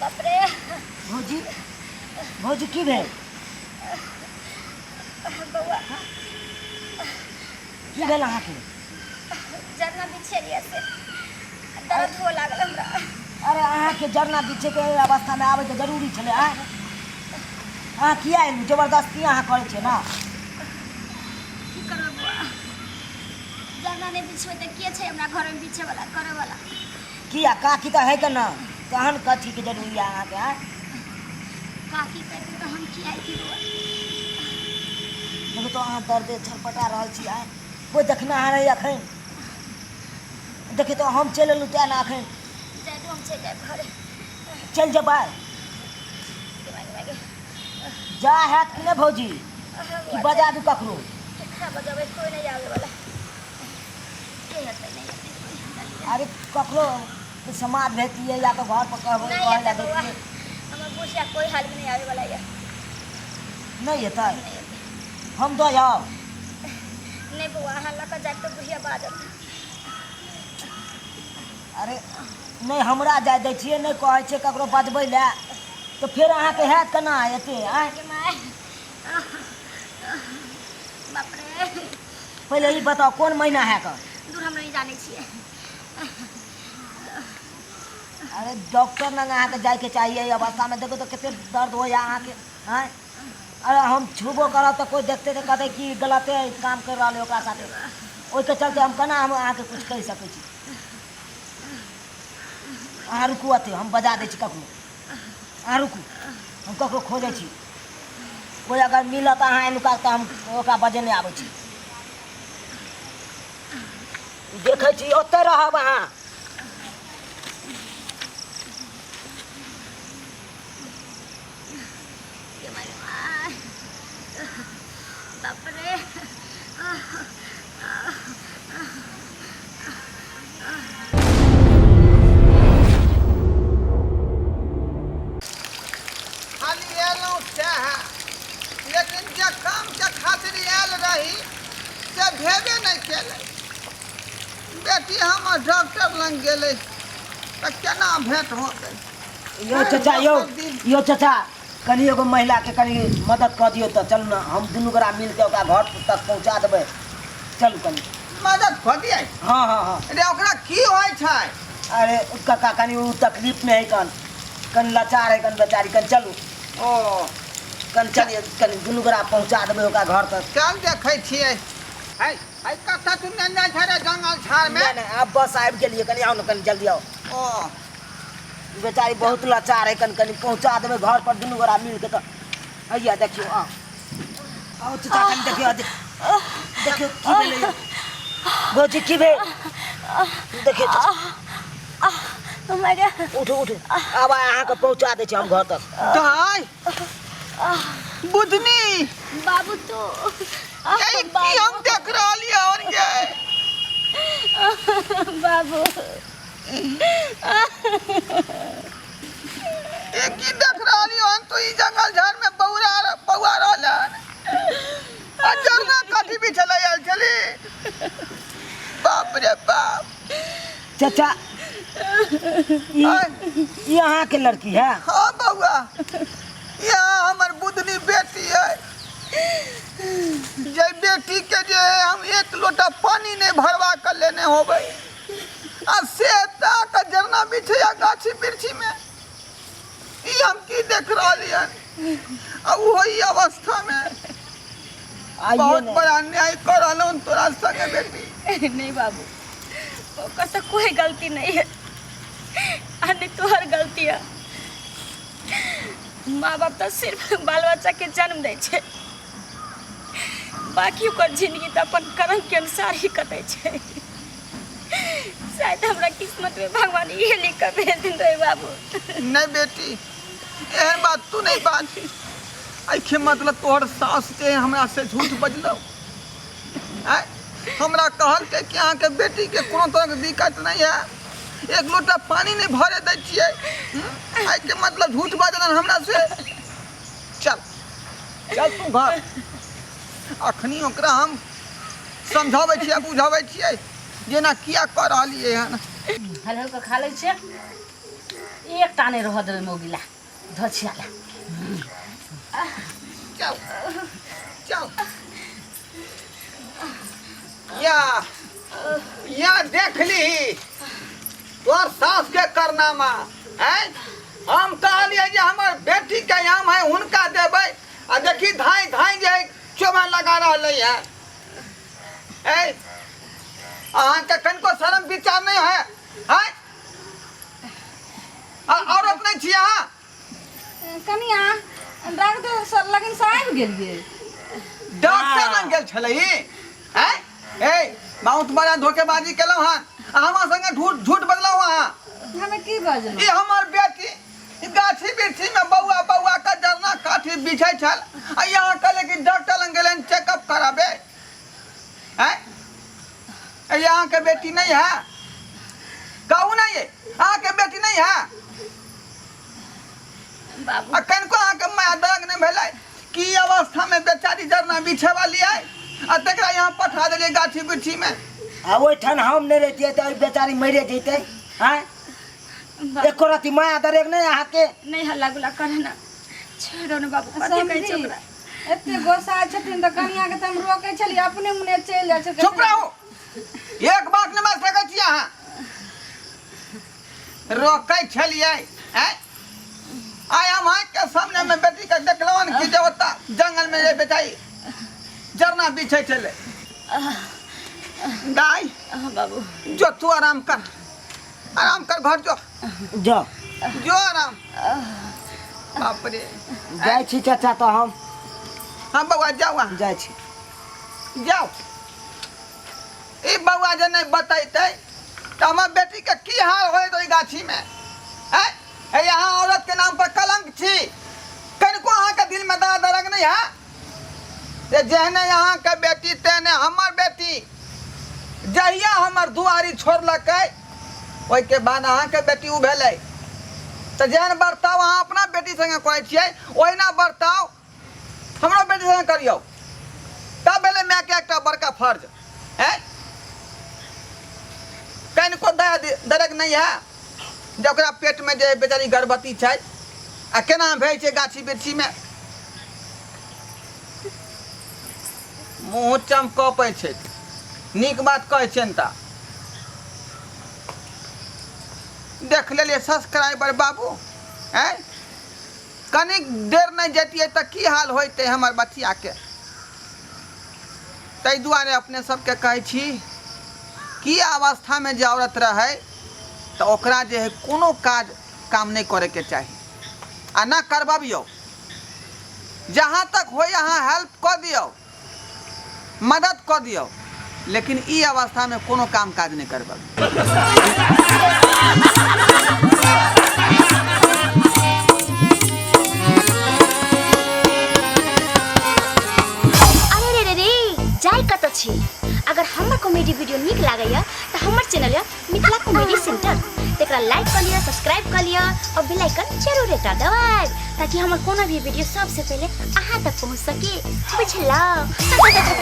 बाप रे। भौजी, भौजी, की भेल? बौआ। की भेल अहाँके? जरना बिछेलियै से दर्द हुअ लागल हमरा। अरे, अहाँके जरना बिछेके एहि अवस्थामे आबैके जरूरी छलै? आँय, अहाँ किया एलहुँ? जबरदस्ती अहाँ करै छियै ने। की करबै बौआ, जरना नहि बिछबै तऽ के छै हमरा घरमे बिछे वाला, करे वाला? किया, काकी तऽ है के ने, तहन कथीके जरूरी यऽ अहाँके? आँय? काकी कहतै तऽ हम की आइ बौआ। देखू तऽ, अहाँ दर्दे छटपटा रहल छी। आँय, कोइ देखना अहाँ रहै एखन? देखियौ तऽ, हम चलि एलहुँ तेँ ने एखन। जाय दू, हम चलि जायब घरे। चलि जेबै? गे माय गे। जा हैत कि नहि भौजी, कि बजा दू ककरो? केकरा बजाबै? कोइ नहि आबै वाला। के हेतै? नहि हेतै कोइ हमरा लिए। अरे, ककरो समाज भेजतियै या तऽ घर पर कहबै। नहि कहै लए हेतै बौआ। भेजतियै। हमर बुढ़िया कोइ हालमे नहि आबै वाला यऽ। नहि हेतै? नहि हेतै। हम दऽ जाउ? नहि बौआ, अहाँ लऽ कऽ जायब तऽ बुढ़िया बाजत। अरे नहि, हमरा जाय दै छियै, नहि कहै छियै ककरो बजबै लए, तऽ फेर अहाँके हैत केना एते? आँय? गे माय, बाप रे। पहिले ई बताउ, कोन महीना है कऽ? दूर, हम नहि जानै छियै। अरे, डॉक्टर लग अहाँके जायके चाही। एहि अवस्थामे देखो तऽ, कते दर्द होइए अहाँके। आँय? अरे, हम छुबो करब तऽ कोइ देखतै तऽ कहतै कि गलते काम कर रहल है ओकरा साथे। ओहिके चलते हम केना हम अहाँके किछु कहि सकै छी? अहाँ रुकू अते, हम बजा दै छी ककरो। अहाँ रुकू, हम ककरो खोजै छी। कोइ अगर मिलत अहाँ एनुका तऽ हम ओकरा बजेने आबै छी। देखै छी, ओतहि रहब अहाँ। गे माय गे माय, बाप रे। खाली एलहुँ सएह, लेकिन जे कामके खातिर आयल रही से भेबे नहि केलै। बेटी हमर डॉक्टर लग गेलै तऽ केना भेंट होतै? यौ चाचा, यौ, यौ चाचा, कनि एगो महिलाके कनि मदद कऽ दियौ तऽ। चलू ने, हम दुनू गोरा मिलके ओकरा घर तक पहुँचा देबै। चलू कनि। मदद कऽ दियै? हँ। अरे, ओकरा की होइ छै? अरे काका, कनि ओ तकलीफमे है, कन कनि लाचार है कन बेचारी। कनि चलू। ओ। कनि चलिए, कनि दुनू गोरा पहुँचा देबै ओकरा घर तक। चल, देखै छियै। है है, कतऽ तू नेने जाइ छै रे जंगल झाड़मे? नहि, आब बस आबि गेलियै। कनि आउ ने, कनि जल्दी आउ। ओ। बेचारी बहुत लाचार है। कनि कनि पहुँचा देबै घर पर दुनू गोरा मिलके तऽ। हैया देखियौ, आउ आउ चाचा, कनि देखियौ, देखियौ की भेलै। भौजी, की भेल? देखियौ चाचा। उठू उठू, आब अहाँके पहुँचा दै छी हम घर तक। दाय बुधनी। बाबू तू। ए, की हम देख रहलियै और ये? बाबू। ए, की देख रहलियै हम? तू ई जंगल झाड़ में बौरा बौआ रहल हन आ जरना गाछी बिछे लए आयल छली बाप रे बाप। चाचा, ई आय। ई अहाँके लड़की है? हाँ बउआ, यहाँ हमर बुधनी बेटी है, जे बेटी के जे हम एक लोटा पानी नहीं भरवा के लेने होबै आ से ताक जरना बिछे या गाछी बिरछी में, ई हम की देख रहलियन आ ओहो ई अवस्था में। आइए बहुत ने। बड़ा अन्याय कर रहलहुँ तोरा संगे बेटी। नहीं बाबू, ओकर तो कोई गलती नहीं है आ नहीं तोहर गलती है। माँ बाप तो सिर्फ बाल बच्चा के जन्म दै छै, बाकी ओकर जिंदगी तो अपन कर्म के अनुसार ही कटै छै। शायद हमरा किस्मत में भगवान इहे लिख के भेज दिन रहे बाबू। नहीं बेटी, एहन बात तू नहीं बाज। एहिके मतलब तोहर सास जे हमरा से झूठ बजलौ आँय, हमरा कहलकै कि अहाँके बेटीके कोनो तरहके दिक्कत नहीं है, एक लोटा पानी नहीं भरे दै छियै। एहिके मतलब झूठ बजलन हमरा से। चल चल तू घर, अखनी ओकरा हम समझाबै छियै बुझाबै छियै जेना किया कऽ रहलियै हन। हल हल कऽ खा लै छियै, एकटा नहि रहऽ देबै मौगी ला धछिया ला। चल चल या या देख ली तोहर सास के करनामा हैं। हम कहलियै जे हमर बेटी के आम है हुनका देबै, आ देखी धाई धाई जे चोभा लगा रहलै है। ए अहाँके कनिको शरम विचार नहीं है हैं? आ औरत नहीं छी अहाँ? कनिया, डॉक्टर सर लगन से आबि गेलियै? डॉक्टर लग गेल छलै हैं? ए बहुत बड़ा धोखेबाजी केलहुँ हन, आ हमरा संगे झूठ झूठ बजलहुँ अहाँ। हमे की बजलहुँ? ई हमर बेटी गाछी बिरछी में बौआ बौआ के जरना काठी बिछै छल, आ यहाँ कहले कि डॉक्टर लग गेलन चेकअप कराबे हैं? ए अहाँ के बेटी नहीं है? कहू नहीं, अहाँ के बेटी नहीं है? बाबू आ कनिको अहाँ के माया दर्द नहीं भेलै कि ई अवस्था में बेचारी जरना बिछे वाली है आ तकरा यहाँ पठा देलियै गाछी बिरछी में? आ ओहिठाम हम नहि रहितियै तऽ बेचारी मरिए जैतै। आँय, एको रति माया दरेग नहि अहाँके? नहीं हल्ला गुल्ला करे ना, छोड़ो ना बाबू, कथी कहै छै ओकरा? एते गोसा छथिन तऽ कनिया के तऽ हम रोकै छलियै, अपने मुने चलि जाइ छै। चुप रहू, एक बात नहि बाजि सकै छी अहाँ। रोकै छलियै आँय, आइ हम आँखिके सामने में बेटी के देखलहुँ हन कि जे ओतऽ जंगल में जे बेचारी जरना बिछै छलै। दाई हाँ बाबू, जो तू आराम कर, आराम कर, घर जो जाओ जो आराम। बाप रे, जाइ छी चाचा तऽ हम। हाँ बउआ जाउ, अहाँ जाइ छी। जाउ। ई बउआ जे नहि बतेतै तऽ हमर बेटीके की हाल होइत ओहि गाछीमे? आँय, हे अहाँ औरतके नाम पर कलंक छी। कनिको अहाँके दिलमे दर्द दरग नहि है? जे जेहने अहाँके बेटी तेहने हमर बेटी। जहिया हमर दुआरी छोड़लकै ओहिके बाद अहाँके बेटी ओ भेलै, तऽ जेहन बर्ताव अहाँ अपना बेटी संगे करै छियै ओहिना बर्ताव हमरो बेटी संगे करियौ, तब भेलै मायके एकटा बड़का फर्ज। हैं, कनिको दया दरग नहीं है जे ओकरा पेटमे जे बेचारी गर्भवती छै आ केना भेज छै गाछी बिरछीमे? मुँह चमकपै छै, नीक बात कहै छियनि तऽ देख लेलियै सब्सक्राइबर बाबू। आँय, कनिक देर नहि जैतियै तऽ की हाल होइतै हमर बचियाके? ताहि दुआरे अपने सबके कहै छी कि अवस्थामे जे औरत रहै तऽ ओकरा जे है कोनो काज काम नहि करैके चाही आ न करबबियौ। जहाँ तक होय अहाँ हेल्प कऽ दियौ, मदद कऽ दियौ, लेकिन ई अवस्थामे कोनो काम काज नहि करबबियौ। अरे रे रे रे, जाय कतऽ छी? अगर हमर कॉमेडी वीडियो नीक लागैया तऽ हमर चैनल यऽ मिथिला कॉमेडी सेंटर, तकरा लाइक कऽ लिअ, सब्सक्राइब कऽ लिअ और बेल आइकन जरूर एकटा दबाएब ताकि हमर कोनो भी वीडियो सबसे पहिले अहाँ तक पहुँच सके। बुझलहुँ?